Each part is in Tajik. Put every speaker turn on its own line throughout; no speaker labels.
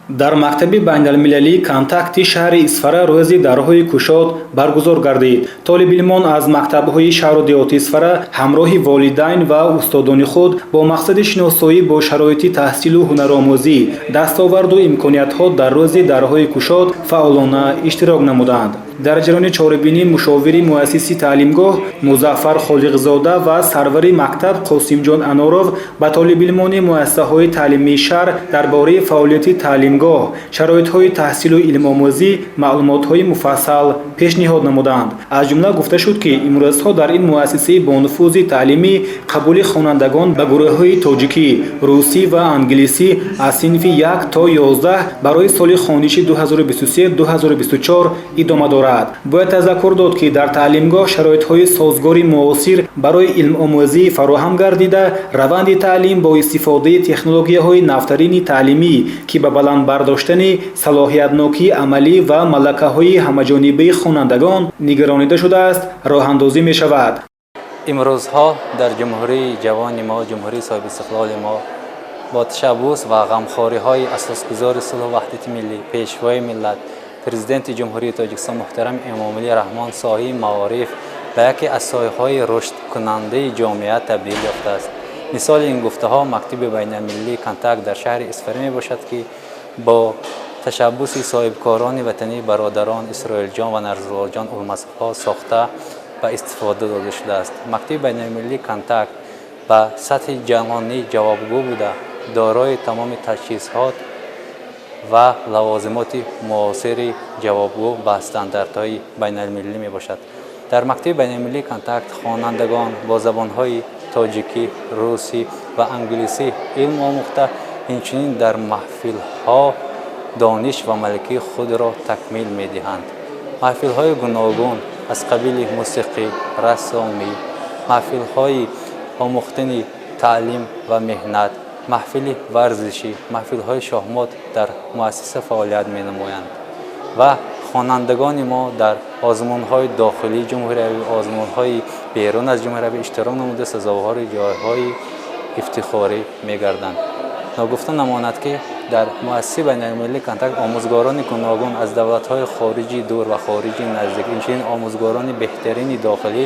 Дар мактаби байналмилалии «Контакти» шаҳри Исфара рӯзи дарҳои кушод баргузор гардид. Толибилмон аз мактабҳои шаҳру деҳоти Исфара ҳамроҳи волидайн ва устодони худ бо мақсади шиносоӣ бо шароити таҳсилу ҳунаромӯзӣ, дастоварду имкониятҳо дар рӯзи дарҳои кушод фаъолона иштирок намуданд. Дар ҷараёни чорабинӣ мушовири муассиси таълимгоҳ Музаффар Холиқзода ва сарвари мактаб Қосимҷон Аноров ба толибилмони муассисаҳои таълимии шаҳр дар бораи фаъолияти таълимгоҳ, шароитҳои таҳсилу илмомӯзӣ маълумотҳои муфассал пешниҳод намуданд. Аз ҷумла гуфта шуд, ки имрӯзҳо дар ин муассисаи бонуфузи таълимӣ қабули хонандагон ба гурӯҳҳои тоҷикӣ, русӣ ва англисӣ аз синфи 1 то 11 барои соли хониши 2023-2024 идома дорад. Бояд тазаккур дод, ки дар таълимгоҳ шароитҳои созгори муосир барои илмомӯзӣ фароҳам гардида, раванди таълим бо истифодаи технологияҳои навтарини таълимӣ, ки ба баланд бардоштани салоҳиятнокии амалӣ ва малакаҳои ҳамаҷонибаи хонандагон нигаронида шудааст, роҳандозӣ мешавад.
Имрӯзҳо дар ҷумҳурии ҷавони мо, ҷумҳурии соҳибистиқлоли мо, бо ташаббус ва ғамхориҳои асосгузори сулҳу ваҳдати миллӣ, Пешвои миллат, Президенти Ҷумҳурии Тоҷикистон муҳтарам Эмомалӣ Раҳмон соҳаи маориф ба яке аз соҳаҳои рушдкунандаи ҷомеа табдил ёфтааст. Мисоли ин гуфтаҳо мактаби байналмилалии «Контакт» дар шаҳри Исфара мебошад, ки бо ташаббуси соҳибкорони ватанӣ, бародарон Исроилҷон ва Нарзуллоҷон Улмасовҳо сохта ба истифода дода шудааст. Мактаби байналмилалии «Контакт» ба сатҳи ҷаҳонӣ ҷавобгӯ буда, дорои тамоми таҷҳизот ва лавозимоти муосири ҷавобгӯ ба стандартҳои байналмилалӣ мебошад. Дар мактаби байналмилалии «Контакт» хонандагон бо забонҳои тоҷикӣ, русӣ ва англисӣ илм омӯхта, инчунин дар маҳфилҳо дониш ва малакаи худро такмил медиҳанд. Маҳфилҳои гуногун аз қабили мусиқӣ, рассомӣ, маҳфилҳои омӯхтани таълим ва меҳнат, маҳфили варзишӣ, маҳфилҳои шоҳмот дар муассиса фаъолият менамоянд ва хонандагони мо дар озмунҳои дохилии ҷумҳуриявӣ, озмунҳои берун аз ҷумҳуриявӣ иштирок намуда, сазовори ҷойҳои ифтихорӣ мегарданд. Ногуфта намонад, ки дар муассисаи байналмилалии «Контакт» омӯзгорони гуногун аз давлатҳои хориҷи дур ва хориҷи наздик, инчунин омӯзгорони беҳтарини дохилӣ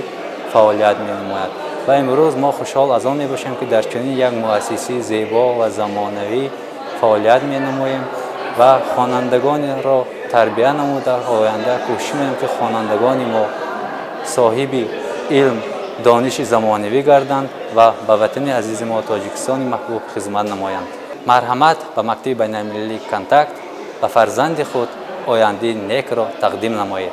фаъолият менамояд ва имрӯз мо хушҳол аз он мебошем, ки дар чунин як муассисаи зебо ва замонавӣ фаъолият менамоем ва хонандагонро тарбия намуда, оянда кӯшиш менамоем, ки хонандагони мо соҳиби илм, дониши замонавӣ гарданд ва ба ватани азизи мо, Тоҷикистони маҳбуб, хизмат намоянд. Марҳамат ба мактаби байналмилалии «Контакт», ба фарзанди худ ояндаи некро тақдим намоед.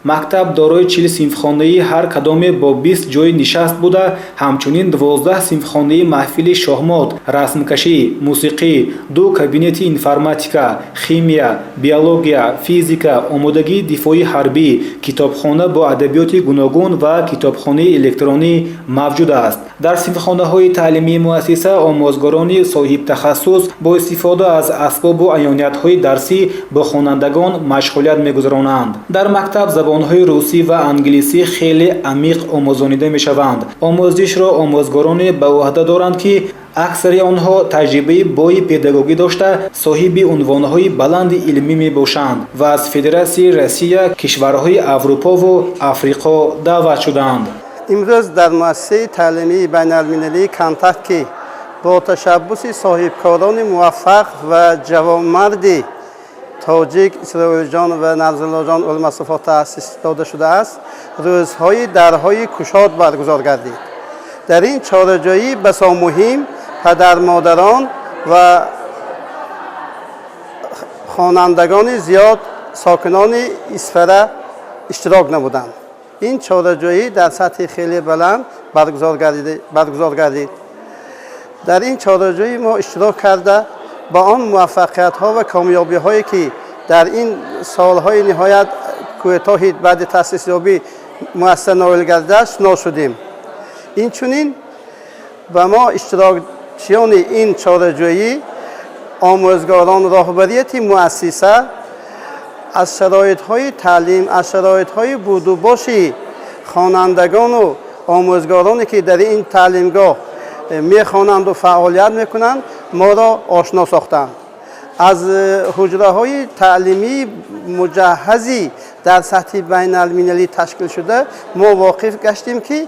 Мактаб дорои 40 синфхонаи ҳар кадоме бо 20 ҷойи нишаст буда, ҳамчунин 12 синфхонаи маҳфили шоҳмот, расмкашӣ, мусиқӣ, ду кабинети информатика, химия, биология, физика, омодагии дифои ҳарбӣ, китобхона бо адабиёти гуногун ва китобхонаи электронӣ мавҷуд аст. Дар синфхонаҳои таълимии муассиса омӯзгорони соҳибтахассус бо истифода аз асбобу аёниятҳои дарсӣ бо хонандагон машғулият мегузаронанд. Дар мактаб забонҳои русӣ ва англисӣ хеле амиқ омӯзонида мешаванд. Омӯзишро омӯзгороне ба ӯҳда доранд, ки аксари онҳо таҷрибаи бои педагогӣ дошта, соҳиби унвонҳои баланди илмӣ мебошанд ва аз Федератсияи Россия, кишварҳои Аврупову Африқо даъват шудаанд.
Имрӯз дар муассисаи таълимии байналмилалии «Контакт», ки бо ташаббуси соҳибкорони муваффақ ва ҷавонмарди тоҷик Исроилҷон ва Нарзуллоҷон Улмасовҳо таъсис дода шудааст, рӯзҳои дарҳои кушод баргузор гардид. Дар ин чораҷӯӣ басо муҳим падармодарон ва хонандагони зиёд, сокинони Исфара иштирок намуданд. Ин чораҷӯӣ дар сатҳи хеле баланд баргузор гардид. Дар ин чораҷӯӣ мо иштирок карда, ба он муваффақиятҳо ва комёбиҳое, ки дар ин солҳои ниҳоят кӯтоҳи баъди таъсисёбӣ муассиса ноил гардидааст, шинос шудем. Инчунин ба мо, иштирокчиёни ин чораҷӯӣ, омӯзгорон, роҳбарияти муассиса аз шароитҳои таълим, аз шароитҳои будубоши хонандагону омӯзгороне, ки дар ин таълимгоҳ мехонанду фаъолият мекунанд, моро ошно сохтанд. Аз ҳуҷраҳои таълимии муҷаҳҳази дар сатҳи байналмилалӣ ташкил шуда мо воқиф гаштем, ки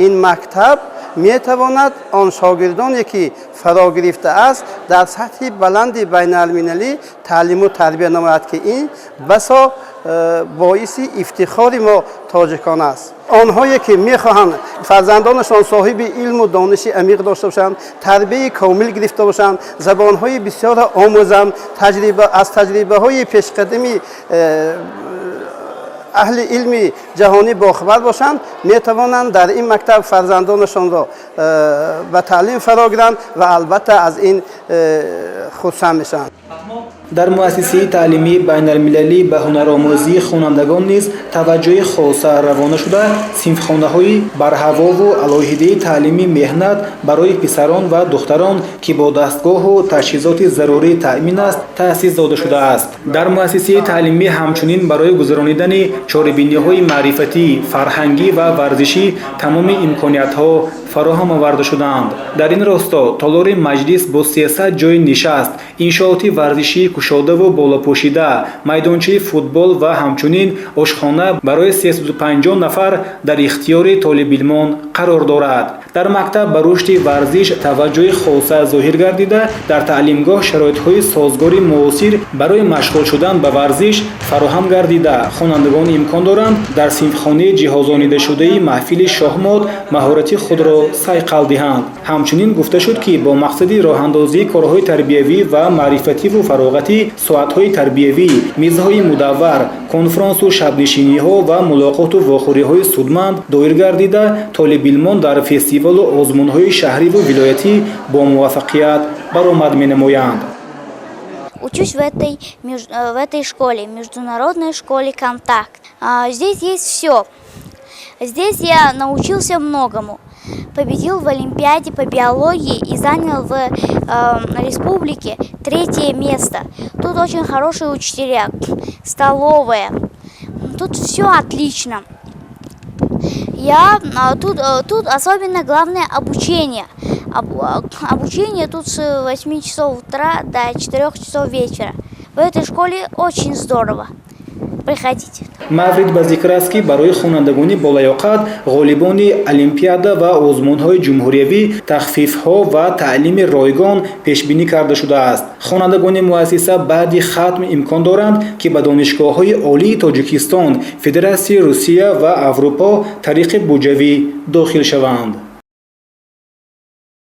ин мактаб метавонад он шогирдоне, ки фаро гирифтааст, дар сатҳи баланди байналмилалӣ таълиму тарбия намояд, ки ин басо боиси ифтихори мо тоҷикон аст. Онҳое, ки мехоҳанд фарзандонашон соҳиби илму дониши амиқ дошта бошанд, тарбияи комил гирифта бошанд, забонҳои бисёрро омӯзанд, таҷриба аз таҷрибаҳои пешқадами аҳли илми ҷаҳонӣ бохабар бошанд, метавонанд дар ин мактаб фарзандонашонро ба таълим фаро гиранд ва албатта аз ин хурсанд мешаванд.
Дар муассисаи таълимии байналмилалӣ ба ҳунаромӯзии хонандагон низ таваҷҷӯҳи хоса равона шуда, синфхонаҳои барҳавову алоҳидаи таълими меҳнат барои писарон ва духтарон, ки бо дастгоҳу таҷҳизоти зарурӣ таъмин аст, таъсис дода шудааст. Дар муассисаи таълимӣ ҳамчунин барои гузаронидани чорабиниҳои маърифатӣ, фарҳангӣ ва варзишӣ тамоми имкониятҳо фароҳам оварда шудаанд. Дар ин росто толори маҷлис бо 300 ҷойи нишаст, иншооти варзишии кушодаву болопӯшида, майдончаи футбол ва ҳамчунин ошхона барои 350 нафар дар ихтиёри толибилмон қарор дорад. Дар мактаб ба рушди варзиш таваҷҷӯҳи хоса зоҳир гардида, дар таълимгоҳ шароитҳои созгори муосир барои машғул шудан ба варзиш фароҳам гардида, хонандагон имкон доранд дар синфхонаи ҷиҳозонидашудаи маҳфили шоҳмот маҳорати худро сайқал диҳанд. Ҳамчунин гуфта шуд, ки бо мақсади роҳандозии корҳои тарбиявӣ ва маърифативу фароғатӣ соатҳои тарбиявӣ, мизҳои мудаввар, конфронсу шабнишиниҳо ва мулоқоту вохӯриҳои судманд доир гардида, толибилмон дар фестивалу озмунҳои шаҳриву вилоятӣ бо муваффақият баромад менамоянд.
Учусь в этой школе, международной школе «Контакт». Здесь есть все. Здесь я научился многому. Победил в Олимпиаде по биологии и занял в республике третье место. Тут очень хорошие учителя, столовая. Тут все отлично. Тут особенно главное обучение. Обучение тут с 8 часов утра до 4 часов вечера. В этой школе очень здорово. Приходите.
Маврид ба зикр аст, ки барои хонандагони болаёқат, ғолибони олимпиада ва озмунҳои ҷумҳуриявӣ тахфифҳо ва таълими ройгон пешбинӣ карда шудааст. Хонандагони муассиса баъди хатм имкон доранд, ки ба донишгоҳҳои олии Тоҷикистон, Федератсияи Русия ва Аврупо тариқи буҷавӣ дохил шаванд.